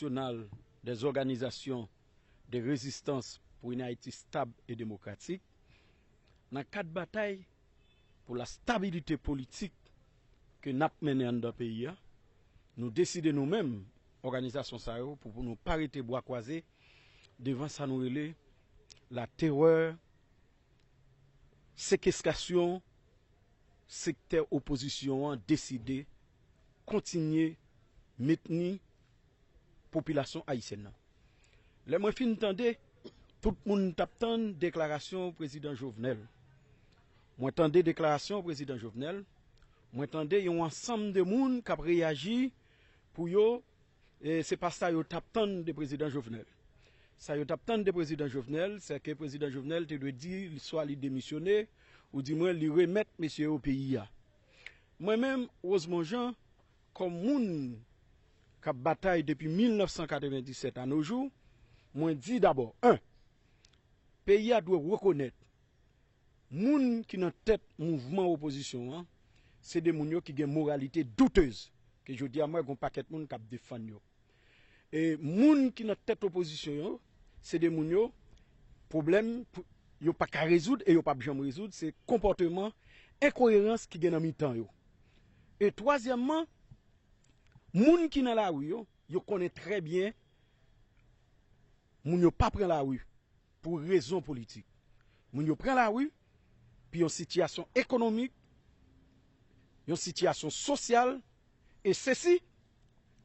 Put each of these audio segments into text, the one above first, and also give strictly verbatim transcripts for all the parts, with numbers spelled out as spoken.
National des Organisations de Résistance pour une Haïti Stable et Démocratique, nan kad batay pou la stabilite politik ke n ap mennen anndan peyi a, nou deside nou menm, òganizasyon sa yo, pou, pou nou pa rete bwa kwaze devan sa nou rele la terè, sekeskasyon sektè opozisyon an deside kontinye mentni popilasyon ayisyèn nan. Lè mwen fin tande, tout moun t ap tann deklarasyon prezidan Jovenel. Mwen tande deklarasyon prezidan Jovenel, mwen tande yon ansanm de moun k ap reyaji pou yo, e se pa sa yo t ap tann de prezidan Jovenel. Sa yo t ap tann de prezidan Jovenel, se ke prezidan Jovenel te dwe di swa li demisyone, ou di mwen li remèt mesye yo peyi a. Mwen menm, Rosemond Jean, kòm moun k ap batay depi mil nèf san katrevenndisèt a no jou, mwen di dabò, en, peyi a dwe rekonèt moun ki nan tèt mouvman opozisyon an, se de moun yo ki gen moralite doutez, ke jodi a mwen gen yon pakèt moun k ap defann yo. E moun ki nan tèt opozisyon yo, se de moun yo, pwoblèm pou, yo pa ka rezoud e yo p ap janm rezoud, se konpòteman, enkoyerans ki gen nan mitan yo. E twazyèmman, moun ki nan lari yo, yo konnen trè byen moun yo pa pran lari pou rezon politik. Moun yo pran lari pou yon sitiyasyon ekonomik, yon sitiyasyon sosyal, e sesi,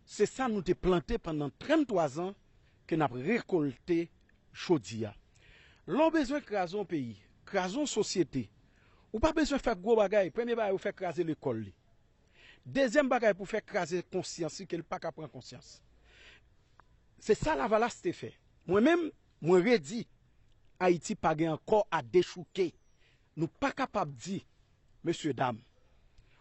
se sa nou te plante pandan tranntwa zan ke n ap rekolte jodi a. Lè w bezwen kraze yon peyi, kraze yon sosyete, ou pa bezwen fè gwo bagay. Premye bagay ou fè, kraze lekòl li. Dezyèm bagay pou fè, kraze konsyans li, ke l pa ka pran konsyans. Se sa Lavalas te fè. Mwen menm, mwen redi, Ayiti pa gen ankò a dechouke. Nou pa kapab di, mesye dam,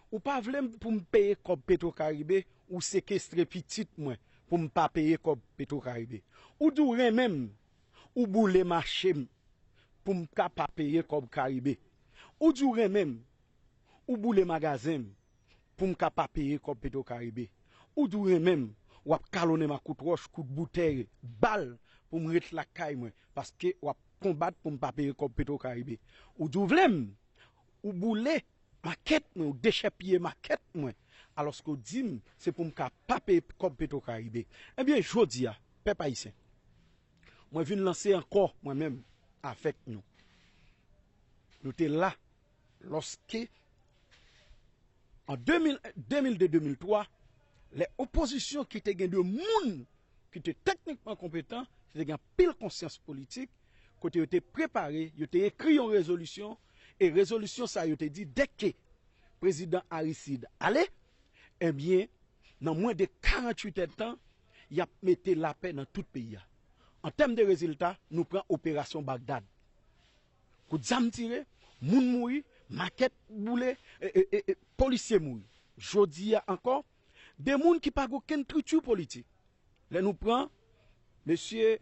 ou pa vle m pou m peye kòb Petro Caribe, ou sekestre pitit mwen pou m pa peye kòb Petro Caribe. Ou di w renmen m, ou boule mache m pou m ka pa peye kòb Caribe. Ou di w renmen m, ou boule magazen m pou m ka pa peye kòb Petro Caribe. Ou di w renmen m, w ap kalonnen m ak kout wòch, kout boutèy, bal pou m ret lakay mwen, paske w ap konbat pou m pa peye kòb Petro Caribe. Ou di w vle m, ou boule makèt mwen, ou dechèpiye makèt mwen, alòske w di m se pou m ka pa peye kòb Petro Caribe. Ebyen, jodi a, pèp ayisyen, mwen vin lanse ankò, mwen menm, avèk nou. Nou te la lòske, an de mil, de mil de, de mil twa, lè opozisyon ki te gen de moun ki te teknikman konpetan, ki te gen anpil konsyans politik, kote yo te prepare, yo te ekri yon rezolisyon, e rezolisyon sa yo te di, dèke prezidan Aristide ale, ebyen, nan mwen de karanntuit èdtan, y ap mete lapè nan tout peyi a. An tèm de rezilta, nou pran operasyon Bagdad. Kout zam tire, moun mouri, makèt boule, e, e, e, e, polisye mouri. Jodi a ankò, de moun ki pa gen okenn estrikti politik. Lè nou pran mesye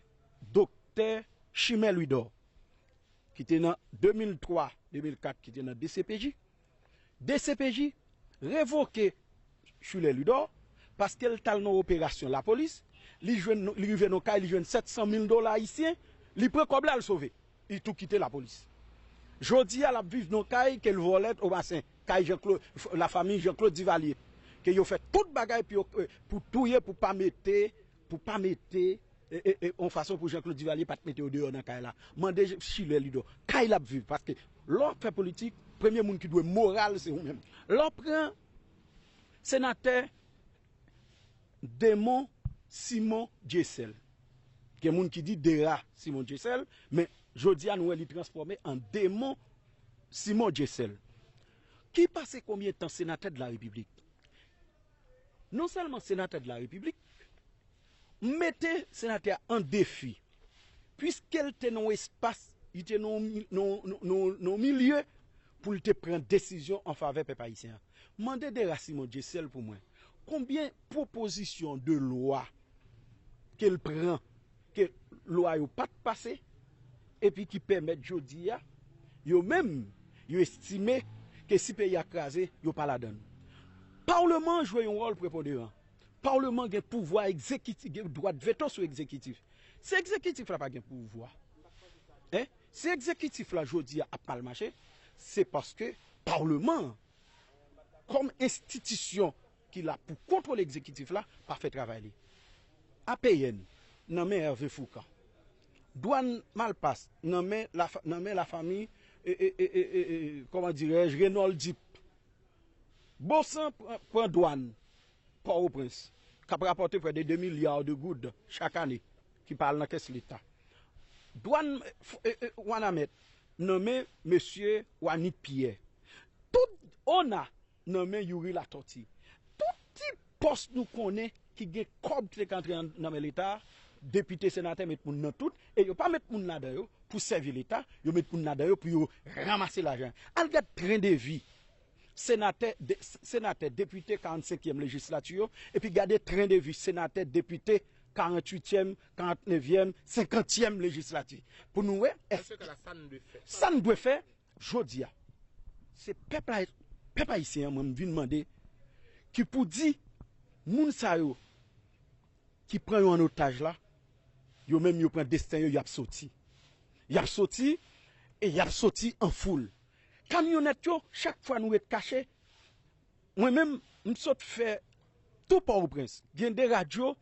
Doktè Chimè Louidor, ki te nan de mil twa, de mil kat, ki te nan D C P J, D C P J revoke Chimè Louidor paske l t al nan operasyon lapolis, li jwenn, li rive nan kay, li jwenn sèt san mil dola ayisyen, li pran kòb la, l sove. Li tou kite lapolis. Jodi a, l ap viv nan kay ke l vòlè, o basen, kay Jean Claude, lafanmi Jean Claude Duvalier, ke yo fè tout bagay pou yo, eh, pou touye, pou pa mete, pou pa mete, e, e, e, yon fason pou Jean Claude Duvalier pa t mete yo deyò nan kay la. Mande Chimè Louidor, kay l ap viv, paske lè w ap fè politik, premye moun ki dwe moral se ou menm. Lè w pran senatè Demon Simon Dyesèl. Gen moun ki di Dera Simon Dyesèl, men jodi a nou wè li transfòme an Demon Simon Dyesèl. Ki pase konbyen tan senatè de la Repiblik? Non sèlman senatè de la Repiblik, m mete senatè a an defi, piske l te nan yon espas, li te nan yon mi-, nan, nan, nan, nan yon milye pou l te pran desizyon an favè pèp ayisyen an. Mande Dera Simon Dyesèl pou mwen, konbyen pwopozisyon de lwa ke l pran, ke lwa yo pa t pase, epi ki pèmèt jodi a, yo menm, yo estime ke si peyi a kraze, yo pa ladan l. Palman an jwe yon wòl preponderan. Palman gen pouvwa egzekitif, gen dwa de veto sou egzekitif. Si egzekitif la pa gen pouvwa, en, si egzekitif la jodi a ap mal mache, se paske palman an, kòm enstitisyon ki la pou kontwole egzekitif la, pa fè travay li. A P N nan men Hervé Fourcand. Dwàn Malpas nan men la, nan men lafanmi, e, e, e, e, e, e, kòman dirèj, Renold Dip. Bosan pran, pran dwàn Pòtoprens, k ap rapòte prè de de milya de goud chak ane, ki pa al nan kès Leta. Dwàn, e, e, Wanament nan men mesye Wanick Pierre. Tout ona nan men Youri Latortue. Tout ti pòs nou konnen ki gen kòb ki te ka antre nan, nan men Leta, depite, senatè met moun nan tout, e yo pa met moun ladan yo pou sèvi Leta, yo met moun ladan yo pou yo ranmase lajan. Al gad tren de vi senatè, de, senatè, depite karannsenkyèm lejislati yo, epi gade tren de vi senatè, depite karanntuityèm, karannnevyèm, senkantyèm lejislati. Pou nou wè, èske sa n dwe fè? Sa n dwe fè, jodi a, se pèp la, pèp ayisyen an, mwen, m vin mande, ki pou di moun sa yo ki pran yo an otaj la, yo menm yo pran desten yo, y ap soti. Y ap soti, e y ap soti an foul. Kamyonèt yo, chak fwa nou ret kache, mwen menm, m sot fè tou Pòtoprens, gen de radyo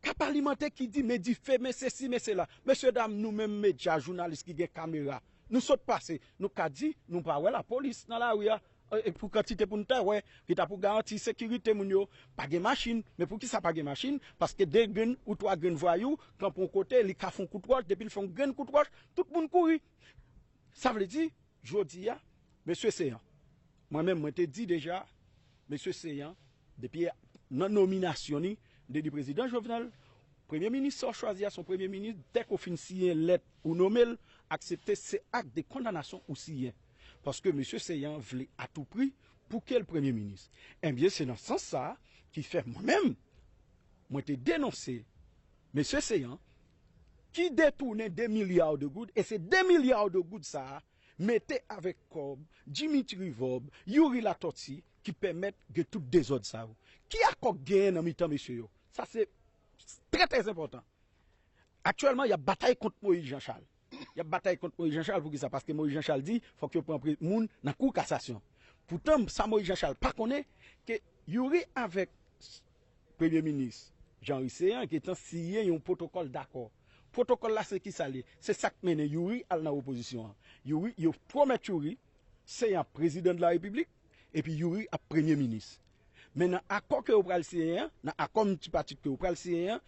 k ap alimante, ki di men dife, men sesi, men sela. Mesyedam, nou menm medya, jounalis ki gen kamera, nou sot pase, nou ka di, nou pa wè lapolis nan lari a, e, e pou kantite pou n ta wè, ki ta pou garanti sekirite moun yo. Pa gen machin. Men poukisa pa gen machin? Paske de grenn ou twa grenn vwayou kanpe yon kote, li ka fè yon kout wòch, depi l fè yon grenn kout wòch, tout moun kouri. Sa vle di, jodi a, mesye Ceant, mwen menm, mwen te di deja, mesye Ceant, depi nan nominasyon li, m te di prezidan Jovenel, premye minis sa w chwazi a, se yon premye minis, dèk ou fin siyen lèt ou nome l, aksepte, se ak de kondanasyon ou siyen. Paske mesye Ceant vle a tou pri pou ke l premye minis. Ebyen, se nan sans sa a ki fè mwen menm, mwen te denonse mesye Ceant ki detounen de milya de goud, e se de milya de goud sa a, mete avèk kòb Dimitri Vorbe, Youri Latortue, ki pèmèt gen tout dezòd sa yo. Ki akò k genyen nan mitan mesye yo? Sa se trè, trè enpòtan. Aktyèlman, y ap batay kont Moïse Jean Charles. Y ap batay kont Moïse Jean Charles, poukisa? Paske Moïse Jean Charles di fòk yo pran pre-, moun nan kou kasasyon. Poutan, sa Moïse Jean Charles pa konnen, ke Youri avèk premye minis Jean Henry Ceant gentan siyen yon pwotokòl dakò. Pwotokòl la, se kisa l ye? Se sa k mennen Youri al nan opozisyon an. Youri, yo pwomèt Youri, Ceant prezidan de la repiblik, epi Youri ap premye minis. Men nan akò ke yo pral siyen an, nan akò miltipatit ke yo pral siyen an,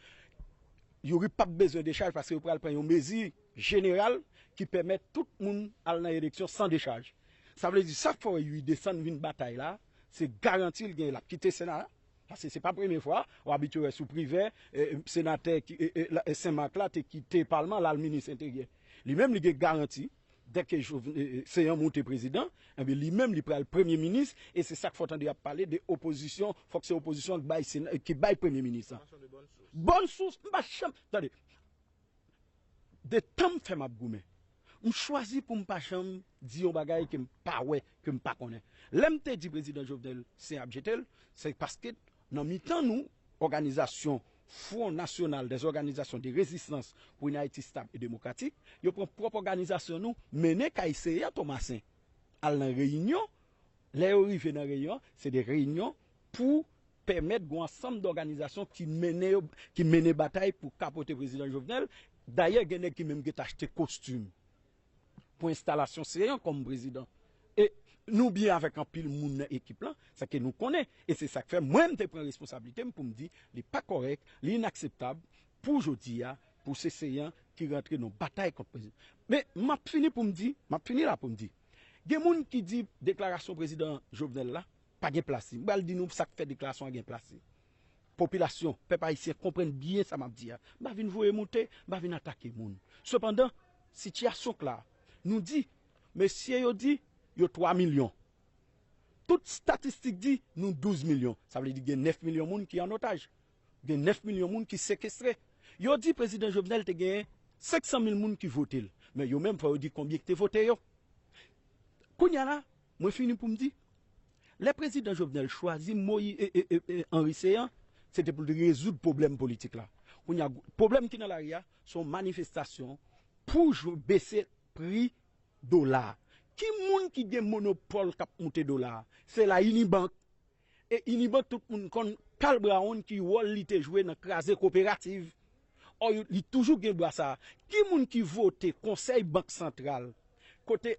Youri p ap bezwen dechaj, paske yo pral pran yon mezi jeneral ki pèmèt tout moun al nan eleksyon san dechaj. Sa vle di, sa k fè w wè Youri desann vin batay la, se garanti l gen, l ap kite Sena a. Paske se pa premye fwa, w abitye wè sou Privè, e, senatè ki, e, e, la, e, Senmak la te kite palman, l al minis enteryè. Li menm, li gen garanti, dèke Joven-, e, e, Ceant moute prezidan, ebyen, li menm, li pral premye minis, e se sa k fè w tande y ap pale de opozisyon, fòk se opozisyon an ki bay Sena, ki bay premye minis lan. Bòn sous, m pa janm, tande, de tan m fè m ap goumen, m chwazi pou m pa janm di yon bagay ke m pa wè, ke m pa konnen. Lè m te di prezidan Jovenel se ap jete l, se paske nan mitan nou, òganizasyon Front National des Organisations de Résistance pour une Haïti Stable et Démocratique, yo pran pwòp òganizasyon nou, mennen kay Ceant Thomassin al nan reyinyon. Lè yo rive nan reyinyon, se de reyinyon pou pèmèt gon ansanm dòganizasyon ki mennen yo, ki mennen batay pou kapote prezidan Jovenel. Dayè, gen nèg ki menm gentan achte kostim pou enstalasyon Ceant kòm prezidan. E nou byen avèk anpil moun nan ekip lan, sa ke nou konnen. E se sa k fè mwen, m te pran responsablite m pou m di, li pa kòrèk, li inakseptab pou jodi a, pou se Ceant ki rantre nan batay kont prezidan. Men, m ap fini pou m di, m ap fini la pou m di, gen moun ki di deklarasyon prezidan Jovenel la pa gen plas li. M pral di nou sa k fè deklarasyon an gen plas li. Popilasyon, pèp ayisyen, konprann byen sa m ap di a. M pa vin voye moute, m pa vin atake moun. Sepandan, sitiyasyon k la, nou di, mesye yo di, yo twa milyon. Tout estatistik di, nou douz milyon. Sa vle di gen nèf milyon moun ki an otaj. Gen nèf milyon moun ki sekestre. Yo di prezidan Jovenel te genyen senk san mil moun ki vote l. Men yo menm, fò yo di konbyen ki te vote yo. Kounye a la, mwen fini pou m di, lè prezidan Jovenel chwazi Moyi-, e, e, e, e, Henry Ceant, se te pou l rezoud pwoblèm politik la. Kounye a, pwoblèm ki nan lari a, se yon manifestasyon pou jou bese pri dola. Ki moun ki gen monopòl k ap moute dola a? Se la Unibank. E Unibank, tout moun konn Carl Brown ki wòl li te jwe nan kraze koperativ. Ò, li toujou gen bra sa a. Ki moun ki vote konsèy bank santral, kote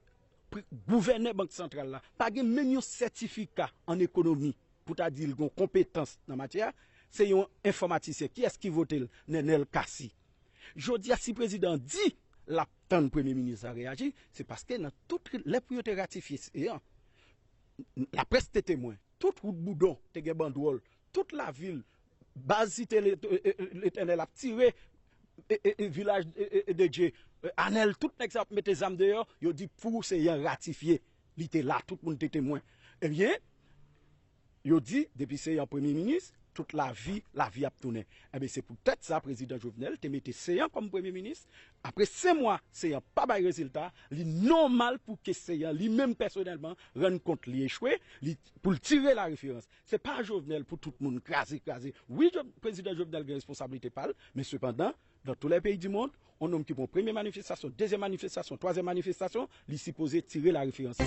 gouvènè bank santral la pa gen menm yon sètifika an ekonomi pou ta di l gen konpetans nan matyè a? Se yon enfòmatisyen. Kiyès ki vote l? Nenel Cassy. Jodi a, si prezidan an di l ap tann premye minis la reyaji, se paske nan tout lè pou yo te ratifye se an, laprès te temwen, tout wout Boudon te gen bandwòl, tout lavil, baz Site Letènèl ap tire, vilaj de Dye, Anèl, tout nèg sa ap mete zam deyò, yo di pou se an ratifye. Li te la, tout moun te temwen. Ebyen, yo di, depi se an premye minis, tout lavi, lavi ap tounen. Ebyen, se poutèt sa, prezidan Jovenel te mete se an kòm premye minis. Apre senk mwa, se an pa bay rezilta, li nòmal pou ke se an, li menm pèsonèlman, rann kont li echwe, li, pou l tire la referans. Se pa Jovenel pou tout moun kraze, kraze. Wi, prezidan Jovenel gen responsablite pa l, men sepandan, dans tous les pays du monde, yon nonm ki pran premye manifestasyon, dezyèm manifestasyon, twazyèm manifestasyon, li sipoze tire la referans.